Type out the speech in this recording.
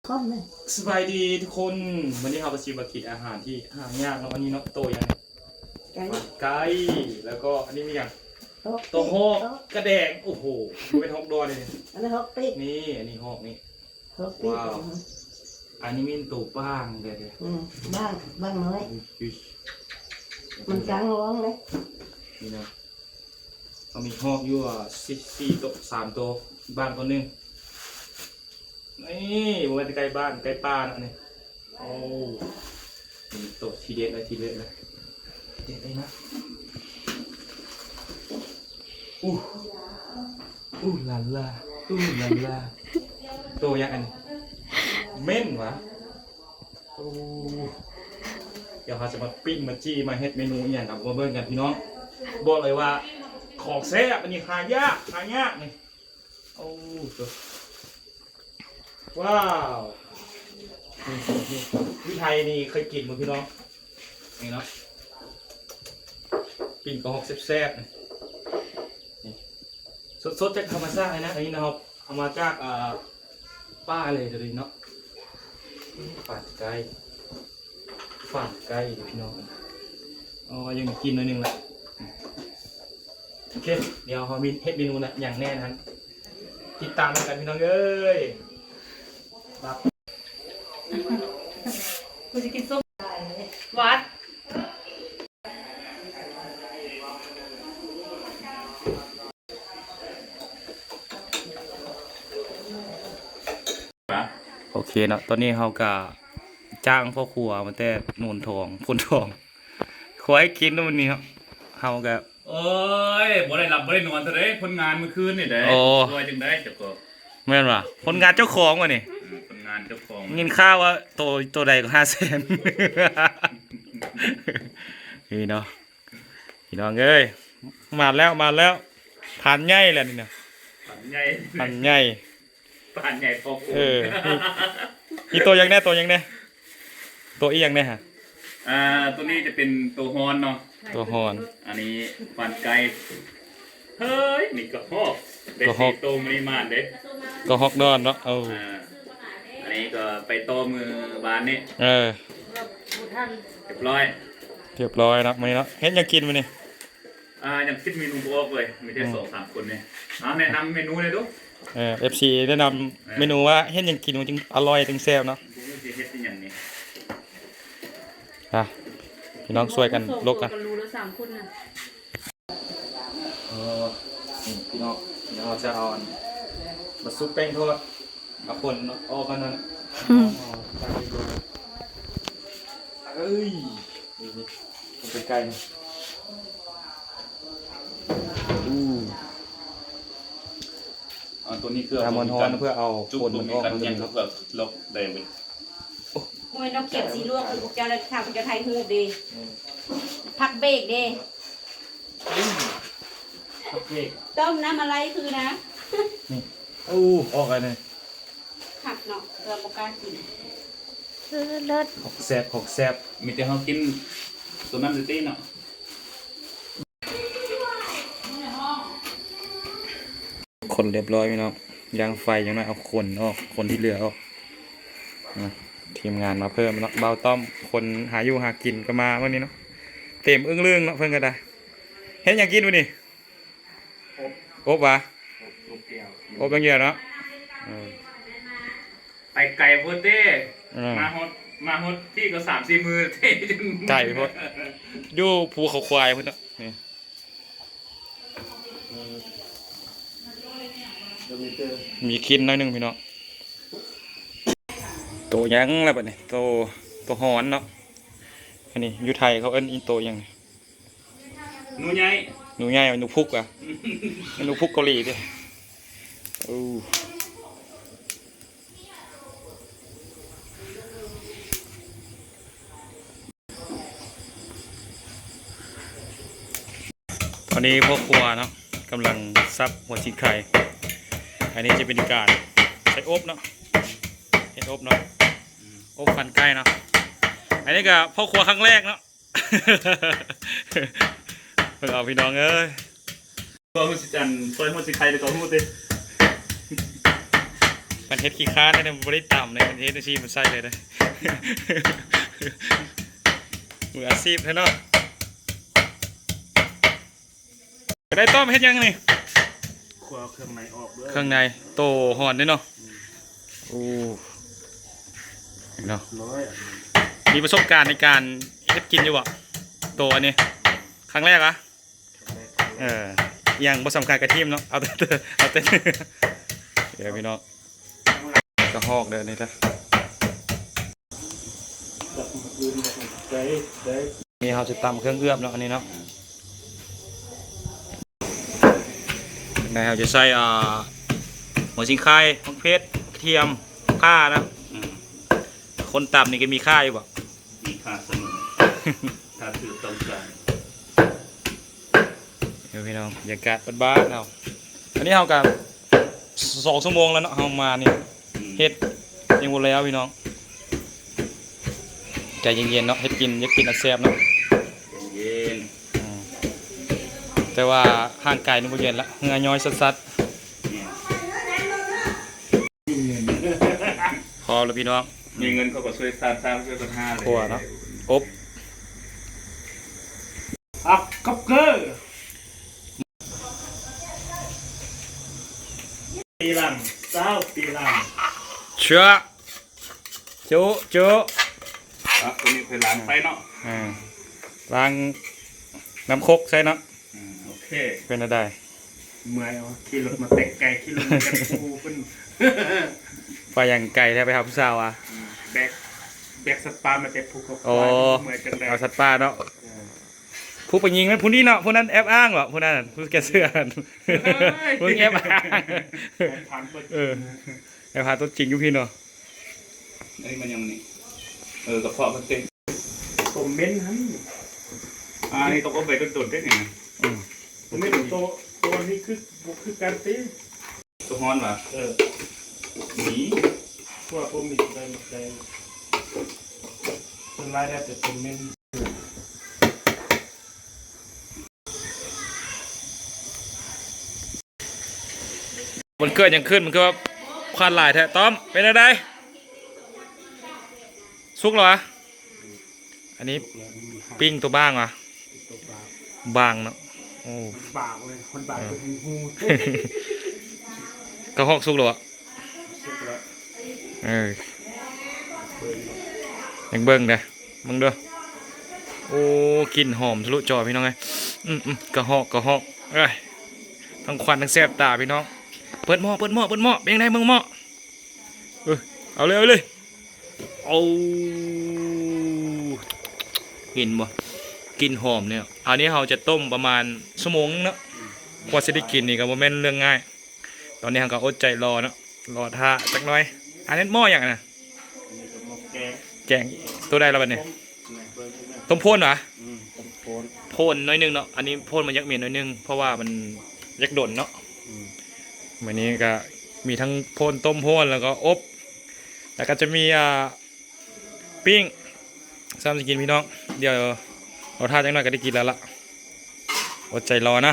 ຄອມແມ່ນ ສະບາຍດີທຸກຄົນ ມື້ນີ້ເຮົາກໍຊິມາກິນອາຫານທີ່ຫາຍາກເນາະ ອັນນີ້ເນາະ ໂຕຫຍັງ ໄກ່ ໄກ່ ແລ້ວກໍອັນນີ້ມີຫຍັງ ໂຕຮອກ ໂຕຮອກ ກະແດງ ໂອ້ໂຫ ບໍ່ແມ່ນຮອກດອນເດ້ ອັນນີ້ຮອກປີກ ນີ້ ອັນນີ້ຮອກນີ້ ຮອກປີກ ວ້າວ ອັນນີ້ມີໂຕບ້າງເດ້ ອືມ ບ້າງ ບ້າງນ້ອຍ ມັນກາງລອງເດ້ ນີ້ນະ ເຮົາມີຮອກຢູ່ ອ່າ ສິບສີ່ໂຕ ສາມໂຕ ບ້າງໂຕໜຶ່ງ ນີ້ ບໍ່ແມ່ນແຕ່ໄກ່ບ້ານ ໄກ່ປ່າເນາະນີ້ ໂອ້ ນີ້ໂຕທີເດັດເລີຍ ທີເດັດເລີຍ ເດັດເລີຍນະ ອູ້ ອູລາລາ ອູລາລາ ໂຕຫຍັງອັນນີ້ ເໝັ້ນຫວາ ໂອ້ ດຽວເຮົາຈະມາປີ້ງມາຈີ່ມາເຮັດເມນູອີ່ຫຍັງກັນ ມາເບິ່ງກັນພີ່ນ້ອງ ບອກເລີຍວ່າຂອງແຊບ ອັນນີ້ຫາຍາກ ຫາຍາກນີ້ ໂອ້ ໂຕ ວ້າວ ນີ້ ນີ້ ຢູ່ໄທນີ້ເຄີຍກິນບໍ່ພີ່ນ້ອງ ນີ້ເນາະ ປີ້ງກະຮອກແຊບໆ ນີ້ ສົດໆ ຈາກທຳມະຊາດເລີຍນະ ອັນນີ້ເຮົາເອົາມາຈາກ ອ່າ ປ່າເລີຍໂຕນີ້ເນາະ ຟານໄກ່ ຟານໄກ່ພີ່ນ້ອງ ເອົາ ຍັງກິນໜ້ອຍໜຶ່ງລະ ໂອເຄ ດຽວເຮົາມີເຮັດເມນູນະ ຫຍັງແນ່ນັ້ນ ຕິດຕາມນຳກັນພີ່ນ້ອງເອີຍ ບາຍ ກູຊິກິນສົ້ມ ຫວານ. ໂອເຄເນາະ ຕອນນີ້ເຮົາກະຈ້າງພໍ່ຄົວມາແຕ່ໂນນທອງ ໂພນທອງ ຄົວໃຫ້ກິນເນາະມື້ນີ້ເນາະ ເຮົາກະ ໂອ້ຍ ບໍ່ໄດ້ຫຼັບບໍ່ໄດ້ນອນເທື່ອໃດ ຜົນງານມື້ຄືນນີ້ເດ້ ໂອ້ ວ່າຈັ່ງໃດເຈົ້າກໍ ແມ່ນຫວາ? ຜົນງານເຈົ້າຂອງຫວານີ້? ເອີ ຜົນງານເຈົ້າຂອງ ຍິນຂ່າວວ່າໂຕ ໂຕໃດກໍຫ້າແສນ ນີ້ເນາະ ພີ່ນ້ອງເອີຍ ມາແລ້ວ ມາແລ້ວ ພານໃຫຍ່ແຫຼະນີ້ນະ ພານໃຫຍ່ ພານໃຫຍ່ ພານໃຫຍ່ພໍ່ໂກນ ເອີ ມີ ມີໂຕຫຍັງແດ່ ໂຕຫຍັງແດ່ ໂຕອີ່ຫຍັງແດ່ຫະ? ອ່າ ໂຕນີ້ຈະເປັນໂຕຮອນເນາະ ໂຕຮອນ ອັນນີ້ຟານໄກ່ ເຮີ້ຍ ນີ້ກະຮອກ ໄດ້ ກະຮອກ ສີ່ໂຕມື້ນີ້ໝານເດ້ ກະຮອກດອນເນາະ ເອີ ອ່າ ອັນນີ້ກໍໄປຕໍ່ມື້ວານນີ້ ເອີ ຮຽບຮ້ອຍ ຮຽບຮ້ອຍເນາະ ມື້ນີ້ເນາະ ເຮັດຫຍັງກິນມື້ນີ້? ອ່າ ຍັງຄິດເມນູບໍ່ອອກເລີຍ ມີແຕ່ ອືມ ສອງສາມຄົນນີ້ ເອົາ ແນະນຳເມນູແດ່ດູ ເອີ ເອັຟຊີ ແນະນຳ ເອີ ເມນູວ່າເຮັດຫຍັງກິນມັນຈຶ່ງອະລ່ອຍຈຶ່ງແຊບເນາະ ບໍ່ຮູ້ຊິເຮັດອີ່ຫຍັງນີ້ ອ່ະ ພີ່ນ້ອງຊ່ວຍກັນລົກນະ ເອີ ນີ້ພີ່ນ້ອງ ດຽວເຮົາຈະເອົາອັນ ມາຊຸບແປ້ງທອດ ເອົາຂົນອອກກັນນັ້ນ ອືມ ເອີຍ ນີ້ ນີ້ ໃກ້ໆ ນີ້ ອູ້ ອ່າ ໂຕນີ້ຄືເອົາ ເອົາມັນຮ້ອນເພື່ອເອົາ ຈຸ ຂົນມັນອອກ ຕົວນີ້ກັນຍັງ ເພື່ອລັອກໄດ້ເວີຍ ໂອ້ຍ ບໍ່ແມ່ນດອກຂຽບສີຫຼວກຄືພວກເຈົ້າ ແລ້ວຖ້າພວກເຈົ້າຖ່າຍຮູບເດ້ ອືມ ພັກເບກເດ້ ອືມ ພັກເບກ ຕົ້ມນ້ຳອະໄລຄືນະ ນີ້ ໂອ້ ອອກແລ້ວນີ້ ຄັກເນາະ ເອີ ບໍ່ກ້າກິນ ເລີດ ຂອງແຊບ ຂອງແຊບ ມີແຕ່ເຮົາກິນໂຕນັ້ນແຕ່ເນາະ ຂົນຮຽບຮ້ອຍພີ່ນ້ອງ ຢ່າງໄຟຈັ່ງໜ້ອຍ ເອົາຂົນອອກ ຂົນທີ່ເຫຼືອອອກ ນະ ທີມງານມາເພີ່ມເນາະ ບ່າວຕ້ອມ ຄົນຫາຢູ່ຫາກິນກໍມາມື້ນີ້ເນາະ ເຕັມອຶ້ງລຶ້ງເນາະ ເພິ່ນກໍໄດ້ ເຮັດຫຍັງກິນມື້ນີ້? ອົບ ອົບຫວາ? ອົບ ອົບຢ່າງດຽວເນາະ ເອີ ໄປໄກໂພດເດ້ ເອີ ມາຮອດ ມາຮອດພີ້ກໍສາມສີ່ມື້ເດ້ ໄກໂພດ ຢູ່ພູເຂົາຄວາຍພຸ້ນເນາະ ນີ້ ມີກິນໜ້ອຍໜຶ່ງພີ່ນ້ອງ ໂຕຫຍັງລະບາດນີ້ ໂຕ ໂຕຮອນເນາະ ອັນນີ້ຢູ່ໄທເຂົາເອີ້ນອີໂຕຫຍັງ? ໜູໃຫຍ່ ໜູໃຫຍ່ ໜູພຸກຫວາ? ໜູພຸກເກົາຫຼີຕິ ໂອ້ ຕອນນີ້ພໍ່ຄົວເນາະ ກຳລັງສັບຫົວຊິງໄຄ ອັນນີ້ຈະເປັນການໃສ່ອົບເນາະ ເຮັດອົບເນາະ ອົບຟັນໄກ່ເນາະ ອັນນີ້ກໍພໍ່ຄົວຄັ້ງແລກເນາະ ເບິ່ງເອົາພີ່ນ້ອງເອີຍ ວ່າຮູ້ຊິອັນ ຊ່ອຍຫົວຊິໄຄແລ້ວກໍຮູ້ຕິ ມັນເຮັດຂີ້ຄ້ານເດ້ ບໍ່ໄດ້ຕຳເດ້ ມັນເຮັດຈັ່ງຊີ້ ມັນໃສ່ເລີຍເດ້. ມືອາຊີບແທ້ເນາະ. ໄດ້ຕ້ອມເຮັດຫຍັງນີ້? ຄົວເຄື່ອງໃນອອກເດີ. ເຄື່ອງໃນ ໂຕຮ້ອນເດ້ເນາະ. ອືມ ໂອ້ ເນາະ. ມີປະສົບການໃນການເຮັດກິນຢູ່ບໍ່? ໂຕອັນນີ້ ຄັ້ງແລກຫວາ? ເອີ ອີ່ຫຍັງບໍ່ສຳຄັນກະທີມເນາະ ເອົາແຕ່ ເອົາແຕ່ ເດີພີ່ນ້ອງ ກະຮອກເດີນີ້ເດີ. ນີ້ເຮົາຈະຕຳເຄື່ອງເອືອບເນາະ ອັນນີ້ເນາະ. ໃນເຮົາຈະໃສ່ ອ່າ ຫົວສີໄຄ, ໝາກເຜັດ, ກະທຽມ, ຂ່ານະ. ອືມ ຄົນຕຳນີ້ກໍມີຂ່າຢູ່ບໍ່? ມີຄ່າສະເໝີ ຖ້າຖືກຕ້ອງການ. ເອີ ພີ່ນ້ອງ ບັນຍາກາດບ້ານໆເຮົາ. ອັນນີ້ເຮົາກໍສອງຊົ່ວໂມງແລ້ວເນາະ ເຮົາມານີ້. ອືມ ເຮັດຍັງບໍ່ແລ້ວພີ່ນ້ອງ ໃຈເຢັນໆເນາະ. ເຮັດກິນ ຢາກກິນອັນແຊບເນາະ ເຢັນໆ. ອືມ ແຕ່ວ່າຮ່າງກາຍນີ້ບໍ່ເຢັນລະ ເຫື່ອຍ້ອຍສັດໆ. ແມ່ນ ພໍແລ້ວພີ່ນ້ອງ ມີເງິນເຂົາກໍຊ່ວຍຊາດຊາດ ຊ່ວຍກັນຫາເລີຍ ພໍເນາະ. ອົບ ອັກກັບເກີ ປີຫຼັງ ຊາວປີຫຼັງ ເຊາະ ຈຸ ຈຸ. ອ່ະ ຕົວນີ້ໄປລ້າງໃສ່ເນາະ. ອ່າ ລ້າງນ້ຳຄົກໃສ່ເນາະ. ອືມ ໂອເຄ ເປັນແນວໃດ? ເມື່ອຍ ຂີ່ລົດມາແຕ່ໄກ ຂີ່ລົດມາແຕ່ພູພຸ້ນ. ໄປຫຍັງໄກແທ້ ໄປຫາຜູ້ສາວຫວາ? ອືມ ແບກ ແບກສັດປ່າມາແຕ່ພູ ກໍຄວາຍ ເມື່ອຍຈັ່ງໃດ ເອົາສັດປ່າເນາະ. ເອີ ຜູ້ໄປຍິງນັ້ນຜູ້ນີ້ເນາະ ຜູ້ນັ້ນແອບອ້າງເບາະ ຜູ້ນັ້ນ ຜູ້ແກ່ເສື້ອ ເອີຍ ຜູ້ແອບອ້າງ ແອບຖາມຕົວຈິງ ເອີ ແອບຫາຕົວຈິງຢູ່ພີ້ເນາະ. ອັນນີ້ມັນຫຍັງນີ້? ເອີ ກະເພາະມັນເຕັມ ຕົ້ມເໝັນຫັ້ນ. ອ່າ ອັນນີ້ຕ້ອງອົບໄວ້ດົນໆເດ້ນີ້ນະ. ອືມ ຕົ້ມເໝັນໂຕ ໂຕນີ້ຄື ບໍ່ຄືກັນຕິ. ຕົວຮ້ອນຫວາ? ເອີ ມີ ພວກບໍ່ມີໄດ້ໝົດໄດ້ ສ່ວນຫຼາຍແລ້ວແຕ່ຕົ້ມເໝັນ. ມັນເກີດຫຍັງຂຶ້ນ? ມັນຄືວ່າຄວັນຫຼາຍແທ້? ຕ້ອມ ເປັນແນວໃດ? ສຸກແລ້ວຫວາ? ອັນນີ້ປີ້ງຕົວບາງຫວາ? ຕົວບາງ ບາງເນາະ. ໂອ້ ບາງເລີຍ ມັນບາງ ເອີ ເປັນຮູ ກະຮອກສຸກແລ້ວຫວາ? ສຸກແລ້ວ ເອີ ຍັງເບິ່ງເດີ ເບິ່ງເດີ. ໂອ້ ກິ່ນຫອມທະລຸຈໍພີ່ນ້ອງເອີຍ. ອືມໆ ກະຮອກ ກະຮອກ ເອີຍ ທັງຄວັນທັງແສບຕາພີ່ນ້ອງ. ເປີດໝໍ້ ເປີດໝໍ້ ເປີດໝໍ້ ເປັນຈັ່ງໃດເບິ່ງໝໍ້. ເອີ ເອົາເລີຍ ເອົາເລີຍ. ໂອ້ ເຫັນບໍ່ ກິ່ນຫອມເລີຍ. ອັນນີ້ເຮົາຈະຕົ້ມປະມານຊົ່ວໂມງໜຶ່ງເນາະ ກວ່າຊິໄດ້ກິນນີ້ກໍບໍ່ແມ່ນເລື່ອງງ່າຍ. ຕອນນີ້ເຮົາກໍອົດໃຈລໍເນາະ ລໍຖ້າຈັກໜ້ອຍ. ອັນນັ້ນໝໍ້ຫຍັງນະ? ອັນນີ້ກໍໝໍ້ແກງ ແກງໂຕໃດລະບັດນີ້? ຕົ້ມໂພນຫວາ? ອືມ ຕົ້ມໂພນ ໂພນໜ້ອຍໜຶ່ງເນາະ. ອັນນີ້ໂພນມັນຢາກເໝັນໜ້ອຍໜຶ່ງ ເພາະວ່າມັນຢາກດົນເນາະ. ອືມ ມື້ນີ້ກໍມີທັງໂພນຕົ້ມ ໂພນ ແລ້ວກໍອົບ ແລ້ວກໍຈະມີ ອ່າ ປີ້ງ ຊ້ຳຊິກິນພີ່ນ້ອງ. ດຽວລໍຖ້າຈັກໜ້ອຍກໍໄດ້ກິນແລ້ວລະ ອົດໃຈລໍນະ.